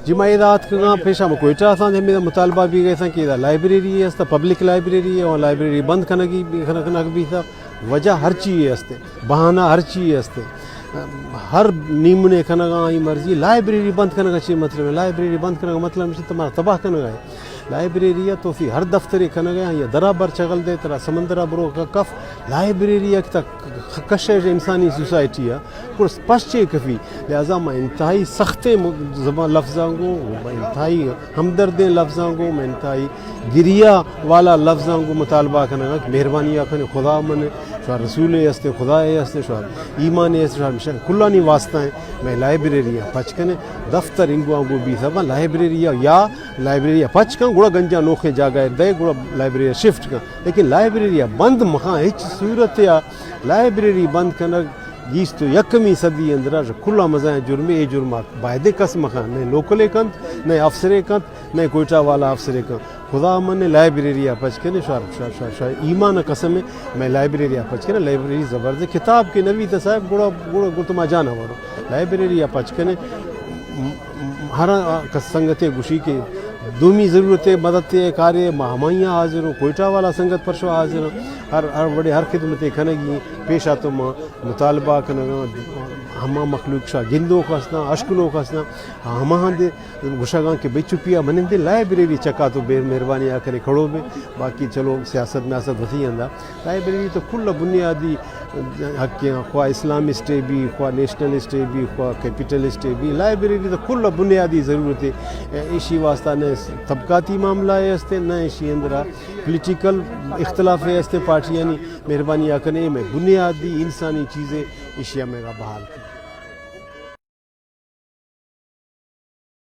جی، ما ادا اتکگاں، پیشا ما کوئٹہ اتاں، ہمے مطالبہ بیگ ءَ اتاں کہ ادا لائبریری است، پبلک لائبریری ءَ، اور لائبریری بند کنگی، کنگ بیتا۔ وجہ ہر چی است، بہانہ ہر چی است۔ ہر نیمنے کنگا آئی مرضی، لائبریری بند کنگا چی مطلب ہے؟ لائبریری بند کنگا مطلب ہے تمہارا تباہ کنگا ہے۔ لائبریری ءَ تو سی ہر دفترے کنگا ہے، یا درا بر چغل دے، ترا سمندرا برو کف، لائبریری ءَ تک کشش انسانی سوسائٹی ءَ۔ گڑا پش چے کفی؟ لہذا ما انتہائی سختیں م-، زبان لفظاں گوں، ما انتہائی ہمدردیں لفظاں گوں، ما انتہائی گریہ والا لفظاں گوں مطالبہ کنگا کہ مہربانی ءَ کنے، خدا من، شما رسولے ہستے، خدائے ہستے، شما ایمانے ہستے، شما مشن کلانی واسطہ ہیں، مئے لائبریری ءَ پچ کنے، دفتر انگواں گوں بی سبا لائبریری ءَ یا لائبریری ءَ پچ کن، گڑا گنجا نوخیں جاگہ دے، گڑا لائبریری ءَ شفٹ کن، لیکن لائبریری ءَ بند مخاں ہچ صورت ءَ۔ لائبریری بند کنگ بیست و یکمی صدی اندرا کلا مزائیں جرمے، اے جرم ءَ بایدیں کس مکن، نئے لوکلے کنت، نئے افسرے کنت، نئے کوئٹہ والا افسرے کنت۔ خدا من لائبریری ءَ پچ کنے، شوار، شوار، شوار، شوار، ایمان قسم ہے، مئے لائبریری ءَ پچ کنے، لائبریری زبردست کتاب کہ نویت صاحب، گڑا، گڑا، گڑا تو ما جان ورو۔ لائبریری ءَ پچ کنے، م-، م-، ہر کس سنگتے گوشی کہ دومی ضرورت ہے، مدد ہے، کارے، ما ہمائیاں حاضر ہوں، کوئٹہ والا سنگت پرشو حاضر ہوں، ہر، ہر وڑے ہر خدمتے کنگی، پیش آ تو ما مطالبہ کنگا، ہما مخلوق شا گندوک ہستاں، اشکنوک ہستاں، ہماہاں دے گوشگاں کہ بھئی چپیا منندے، لائبریری چکا تو بے مہربانی آ کرے کھڑو بے، باقی چلو سیاست میاست وتی اندا۔ لائبریری تو کل بنیادی حق ہیں، خواہ اسلامسٹ بی، خواہ نیشنلسٹ بی، خواہ کیپیٹلسٹ بی، لائبریری تو کل بنیادی ضرورت ہے۔ ایشی واسطہ نہ طبقاتی معاملہ ہے ہستے، نہ ایشی اندرا پولیٹیکل اختلاف ہے ہستے پارٹیانی۔ مہربانی آ کنے، مئے بنیادی انسانی چیزے ایشی ءَ مئے را بحال کن۔